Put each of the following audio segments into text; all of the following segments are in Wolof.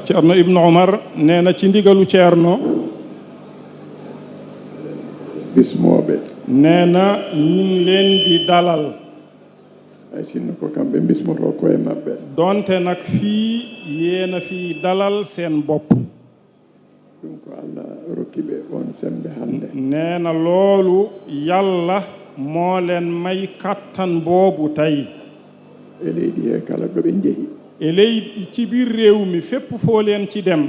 Ceerno Ibnu Omar nee na ci ndigalu Ceerno bismooɓe nee na ñu ngi leen di dalal ay sinno ko kamɓe bismoto koye maɓɓe donte nag fii yéena fii dalal seen bopp ɗum ko Allah rokkiɓe on sembe hannde nee na loolu yàlla moo leen may kattan boobu tey e leydi he kala ɗo ɓe njehi e leydi ci biir réew mi fépp foo leen ci dem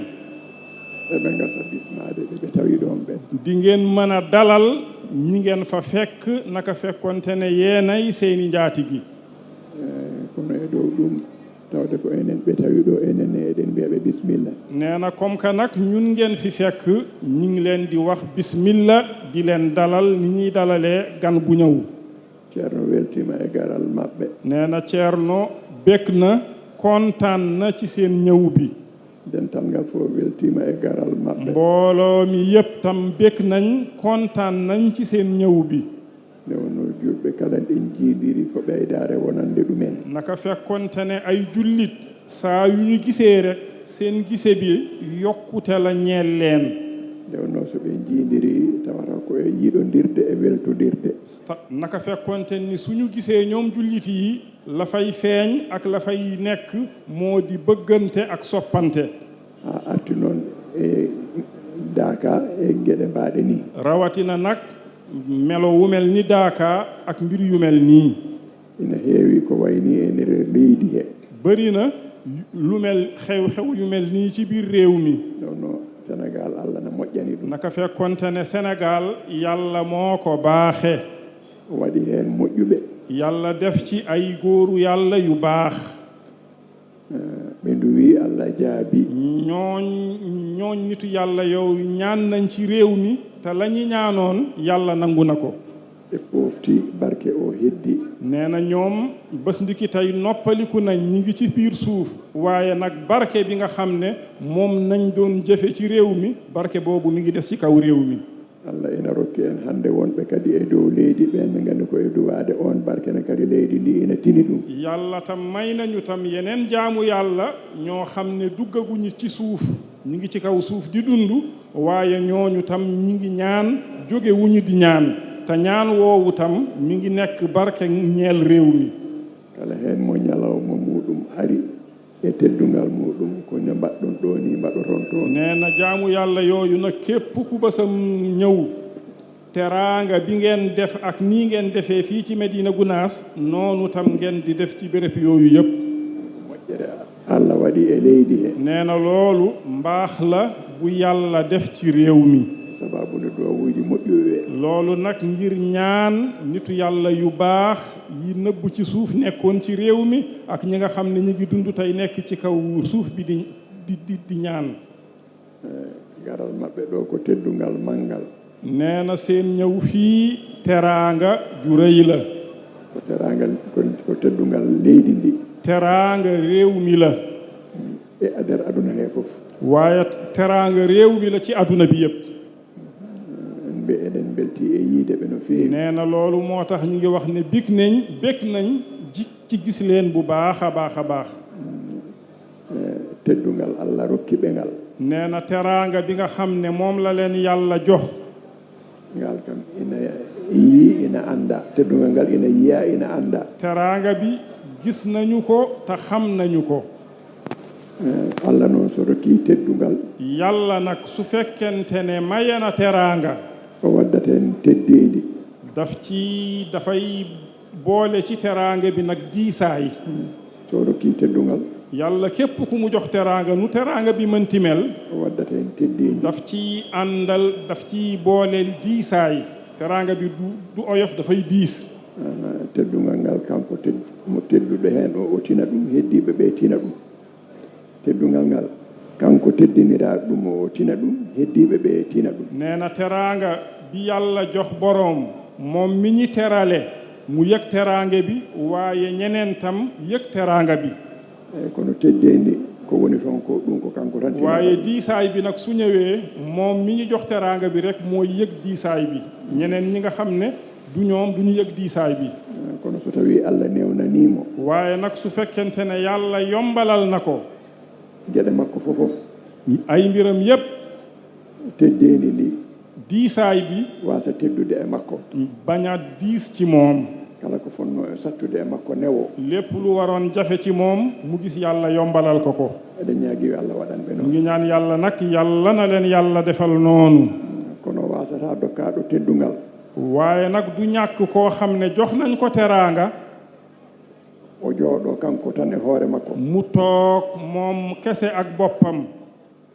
eɓe gasa bismade ɓe tawi ɗon ɓe di ngeen mën a dalal ñi ngeen fa fekk naka fekkonte ne yeenay seeni njaatigi kono e dow ɗum tawde ko enen ɓe tawi ɗo enen eɗen mbiyaɓe bisimilla nee na comme que nag ñun ngeen fi fekk ñu ngi leen di wax bismilla di leen dalal ni ñuy dalalee gan bu ñëw ceerno weltima e garal maɓɓe nee na Ceerno bég na kontaan na ci seen ñëw bi dental ngal fof weltima e garal maɓɓe mbooloo mi yépp tam bég nañ kontaan nañ ci seen ñëw bi nde wonno julɓe kala ɗen jiidiri ko ɓeydare wonande ɗumen naka fekkonte ne ay jullit saa yu ñu gisee rek seen gise bi yokkute la ñeel leen nde wonno so ɓe jiidiri tawata ko e yiɗodirde e weltodirde naka fekkonte ni suñu gisee ñoom jullit yi la fay feeñ ak la fay nekk moo di bëggante ak soppante ha arti noon e daaka e gueɗe mbaɗe ni rawatina nag melo wu mel ni daaka ak mbir yu mel nii ina heewi ko wayni e nder leydi he bëri na lu mel xew-xew yu mel nii ci biir réew mi nonno Sénégal Allah na moƴƴani ɗum naka fekkonte ne Sénégal yàlla moo ko baaxe waɗi heen moƴƴuɓe yàlla def ci ay góoru yàlla yu baax ɓe nduwi Allah jaabi ñooñ nitu yàlla yow ñaan nañ ci réew mi te la ñu ñaanoon yàlla nangu na ko e pofti barke o heddi nee na ñoom bés ndiki tey noppaliku nañ ñi ngi ci biir suuf waaye nag barke bi nga xam ne moom nañ doon jëfe ci réew mi barke boobu mi ngi des ci kaw réew mi Allah ina rokki en hannde wonɓe kadi e dow leydi ɓen ɓe nganndi ko e duwaade on barke ne kadi leydi ndi ina tini ɗum yàlla tam may nañu tam yeneen jaamu yàlla ñoo xam ne duggaguñu ci suuf ñi ngi ci kaw suuf di dund waaye ñooñu tam ñi ngi ñaan jóge wuñu di ñaan te ñaan woowu tam mi ngi nekk barke ñeel réew mi kala heen mo ñalawma muɗum ari e teddungal muɗum ko ne mbaɗɗon ɗo ni mbaɗoton toon nee na jaamu yàlla yooyu nag képp ku bësam ñëw teraanga bi ngeen def ak nii ngeen defee fii ci Medina Gounass noonu tam ngeen di def ci béréb yooyu yëpp moƴƴere Allah waɗi e leydi he nee na loolu mbaax la bu yàlla def ci réew mi sababu ne duwawuji moƴƴuɓe loolu nag ngir ñaan nitu yàlla yu baax yi nëbb ci suuf nekkoon ci réew mi ak ñi nga xam ne ñi ngi dund tey nekk ci kaw suuf bi di ñaan garal maɓɓe ɗo ko teddungal manngal nee na seen ñëw fii teraanga ju rëy la ko teraangal ko teddungal leydi ndi teraanga réew mi la e nder aduna he fof waaye teraanga réew mi la ci aduna bi yëpp mbe eɗen belti e yiide ɓe no feewi nee na loolu moo tax ñu ngi wax ne bég nañ ci gis leen bu baax a baax a baax teddungal Allah rokki ɓe ngal nee na teraanga bi nga xam ne moom la leen yàlla jox ngal kam ina yii ina annda teddungal ngal ina yiya ina annda teraanga bi gis nañu ko te xam nañu ko Allah noon so rokki teddungal yàlla nag su fekkente ne mayana teraanga o waddaten teddeedi dafay boole ci teraanga bi nag diisaay so rokki teddungal yàlla képp ku mu jox teraanga nu teraanga bi mënti mel o waddaten teddeedi daf ci boole diisaay teraanga bi du oyof dafay diis teddungal ngal kanko mo tedduɗo heen o tina ɗum heddiiɓe ɓe tina ɗum teddungal ngal kanko teddiniraaɗo ɗum o tina ɗum heddiiɓe ɓe tina ɗum nee na teraanga bi yàlla jox boroom moom mi ñi terale mu yëg teraanga bi waaye ñeneen tam yëg teraanga bi kono teddeendi ko woni toon ko ɗum ko kanko tan waaye diisaay bi nag su ñëwee moom mi ñu jox teraanga bi rek mooy yëg diisaay bi ñeneen ñi nga xam ne du ñoom du ñu yëg diisaay bi kono so tawi Allah newnaniimo waaye nag su fekkente ne yàlla yombalal na ko geɗe makko fofof ay mbiram yépp teddeeni ndi diisaay bi wasa teddude e makko bañ a diis ci moom kala ko fonno e sattude e makko newo lépp lu waroon jafe ci moom mu gis yàlla yombalal ko ko eɗen ñaagui Allah waɗan ɓe mu noon ngi ñaan yàlla nag yàlla na leen yàlla defal noonu kono wasata dokkaɗo teddungal waaye nag du ñàkk koo xam ne jox nañ ko teraanga o jooɗo kanko tan e hoore makko mu toog moom kese ak boppam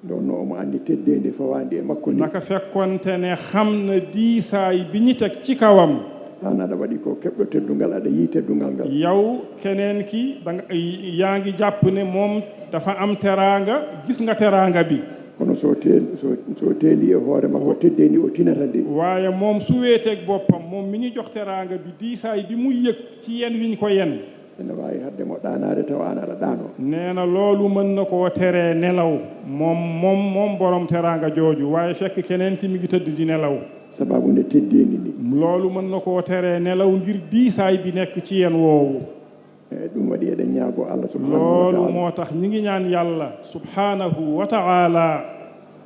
ɗon no omo andi teddedi fawandi e makko ndi naka fekkonte ne xam na diisaay bi ñu teg ci kawam an aɗa waɗi ko keɓɗo teddungal aɗa yii teddungal ngal yow keneen ki danga yaa ngi jàpp ne moom dafa am teraanga gis nga teraanga bi kono so teeli e hoore makko teddedi o tinata de waaye moom su weeteeg boppam moom mi ñu jox teraanga bi diisaay bi muy yëg ci yen wiñ ko yen ene wawi hadde mo ɗanade taw an aɗa ɗano nee na loolu mën na koo teree nelaw moom borom teraanga jooju waaye fekk keneen ki mi ngi tëdd di nelaw sababu nde teddeni ndi loolu mën na koo teree nelaw ngir diisaay bi nekk ci yen woowu eyyi ɗum waɗi eɗen ñaago Allah subhanahu wa loolu taala moo tax ñi ngi ñaan yàlla subhanahu wa taala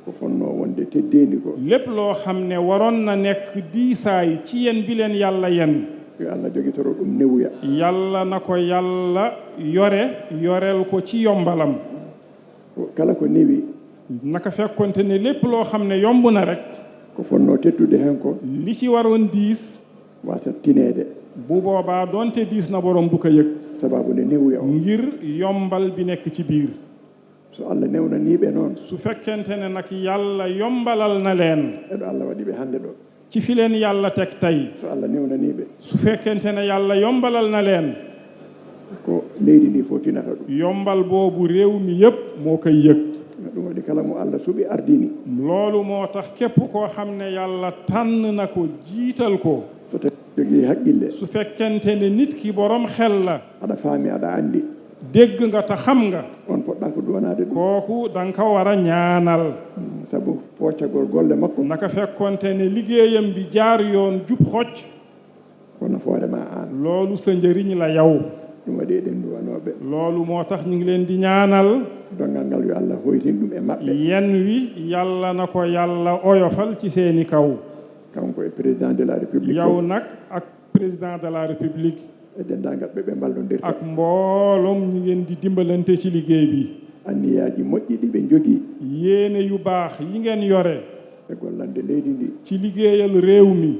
ko fonno wonde teddeni ko lépp loo xam ne waroon na nekk diisaay ci yen bi leen yàlla yen yo Allah jogitoro ɗum newuya yàlla na ko yàlla yoreel ko ci yombalam kala ko newi naka fekkonte ne lépp loo xam ne yomb na rek ko fonno tettude hen ko li ci waroon diis wasa tinede bu boobaa doonte diis na borom du ko yëg sababu nde newuya o ngir yombal bi nekk ci biir so Allah newnaniɓe noon su fekkente ne nag yàlla yombalal na leen eɗo Allah waɗiɓe hande ɗo ci fi leen yàlla teg tey so Allah newnaniɓe su fekkente ne yàlla yombalal na leen ko leydi ndi fof tinata ɗum yombal boobu réew mi yépp moo koy yëg ɗum waɗi kala mo Allah suuɓi ardini loolu moo tax képp koo xam ne yàlla tànn na ko jiital ko so tawi jogii haqqille su fekkente ne nit ki borom xel la aɗa faami aɗa andi dégg nga te xam nga on poɗɗa ko duwanade ɗum kooku da nga ko war a ñaanal sabu poccagol golle makko naka fekkonte ne liggéeyam bi jaar yoon jub xocc ko nafoore ma an loolu sa njëriñ la yow ɗum waɗi eɗen duwanoɓe loolu moo tax ñu ngi leen di ñaanal dongal ngal yo Allah hoytin ɗum e maɓɓe yen wi yàlla na ko yàlla oyofal ci seeni kaw kanko e président de la république yow nag ak président de la république e dendagal ɓe mballondirta ak mbooloom ñi ngeen di dimbalante ci liggéey bi anniyaji moƴƴi ɗi ɓe jogii yéene yu baax yi ngeen yore e gollande leydi ndi ci liggéeyal réew mi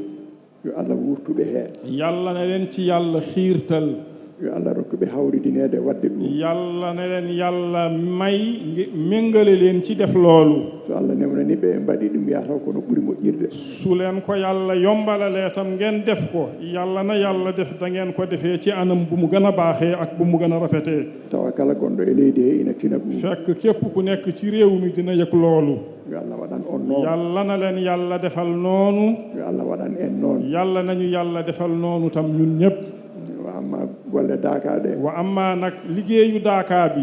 yo Allah wurtuɓe heen yàlla na leen ci yàlla xiirtal yo Allah rokkuɓe hawridinede wadde ɗum yàlla na leen yàlla may méngale leen ci def loolu so Allah newnani ɓe mbaɗi ɗum yataw kono ɓuri moƴƴirde su leen ko yàlla yombalalee tam ngeen def ko yàlla na yàlla def da ngeen ko defee ci anam bu mu gën a baaxee ak bu mu gën a rafetee tawa kala gonɗo e leydi he ina tina ɗum fekk képp ku nekk ci réew mi dina yëg loolu yo Allah waɗan on noon yàlla na leen yàlla defal noonu yo Allah waɗan en noon yàlla nañu yàlla defal noonu tam ñun ñëpp wa amma golle daaka ɗe wa amma nag liggéeyu daakaa bi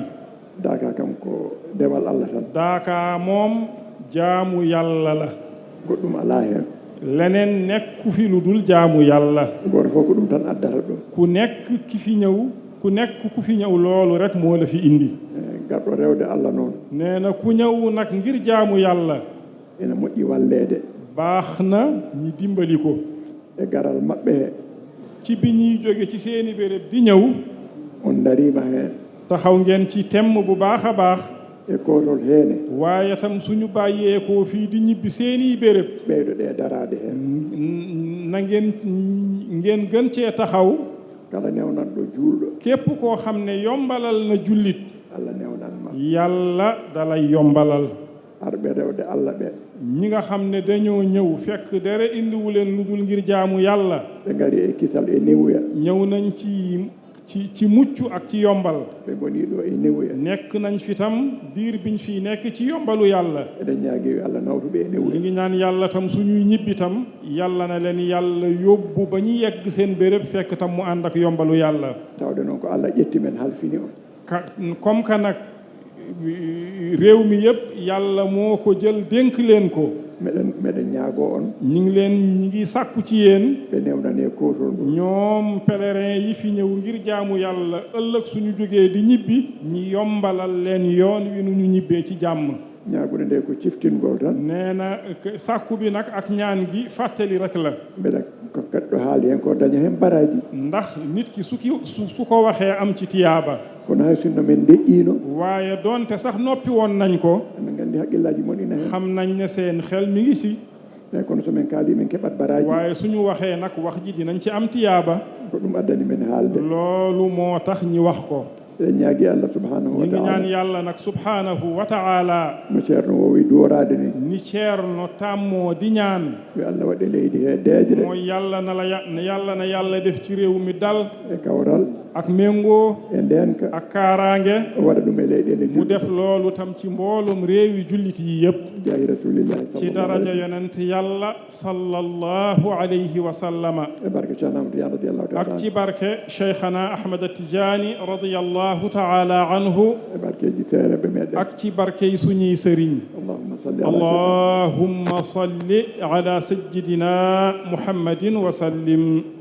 daaka kam ko dewal Allah tan daakaa moom jaamu yàlla la goɗɗum ala heen leneen nekku fi lu dul jaamu yàlla goto fof ko ɗum tan addata ɗum ku nekk ku fi ñëw loolu rek moo la fi indi garɗo rewde Allah noon nee na ku ñëw nag ngir jaamu yàlla ene moƴƴi walleede baax na ñi dimbali ko e garal maɓɓe he ci bi ñuy jóge ci seeni béréb di ñëw on darima heen taxaw ngeen ci temm bu baax a baax e kotol heene waaye tam suñu bàyyeekoo fii di ñibbi seeni béréb ɓeydo ɗe darade heen na ngeen gën cee taxaw kala newnan ɗo juulɗo képp koo xam ne yombalal na jullit Allah newnan ma yàlla dalay yombalal arɓe rewde Allah ɓe ñi nga xam ne dañoo ñëw fekk dara indiwu leen lu dul ngir jaamu yàlla ɓe ngari e kisal e newuya ñëw nañ ci mucc ak ci yombal ɓe ngoni ɗo e newuya nekk nañ fi tam diir biñ fii nekk ci yombalu yàlla eɗen ñaagui yo Allah nawtuɓe e newuya ñu ngi ñaan yàlla tam suñuy ñibbi tam yàlla na leen yàlla yóbbu ba ñu yegg seen béréb fekk tam mu ànd ak yombalu yàlla tawde noon ko Allah ƴetti men halfini on comme que nag réew mi yëpp yàlla moo ko jël dénk leen ko mbeɗa ñaago on ñi ngi sàkku ci yéen ɓe newnane kotol ngol ñoom pèlerin yi fi ñëw ngir jaamu yàlla ëllëg suñu jógee di ñibbi ñi yombalal leen yoon wi nu ñu ñibbee ci jàmm ñaagude nde ko ciftingol tan nee na sàkku bi nag ak ñaan gi fàttali rek la mbeɗa ko kadɗo haali hen ko daña hen baraji ndax nit ki su ko waxee am ci tiyaaba kono hay sinno men deƴƴino waaye doonte sax noppi woon nañ ko emin gandi haqqillaji mon ina hen xam nañ ne seen xel mi ngi si mais kono somin kaali min keɓat baraji waaye suñu waxee nag wax ji dinañ ci am tiyaaba ko ɗum addani men haalde loolu moo tax ñi wax ko eɗen ñaagui allah subhanahu wa ñi ngi ñaan taala yàlla nag subhanahu wa taala no ceerno wowi duworade ni ni ceerno tàmmoo di ñaan yo allah waɗe leydi he deejre mooy yàlla na yàlla def ci réew mi dal e kawral ak méngoo e ndenka ak kaaraange o waɗa ɗum e leyɗele mu def loolu tam ci mboolum réewi jullit yi yépp jaahi rasulillahi ci daraja yonent yàlla sallallahu alayhi wa sallama e barke ceerno amadou ya radiallahu taala ak ci barke cheikhana ahmad atijani radiyallahu taala anhu e barkeji seereɓe meɗen ak ci barke yi suñuy sëriñ allahumma salli ala allahumma salli ala sayyidina muhammadin wa sallim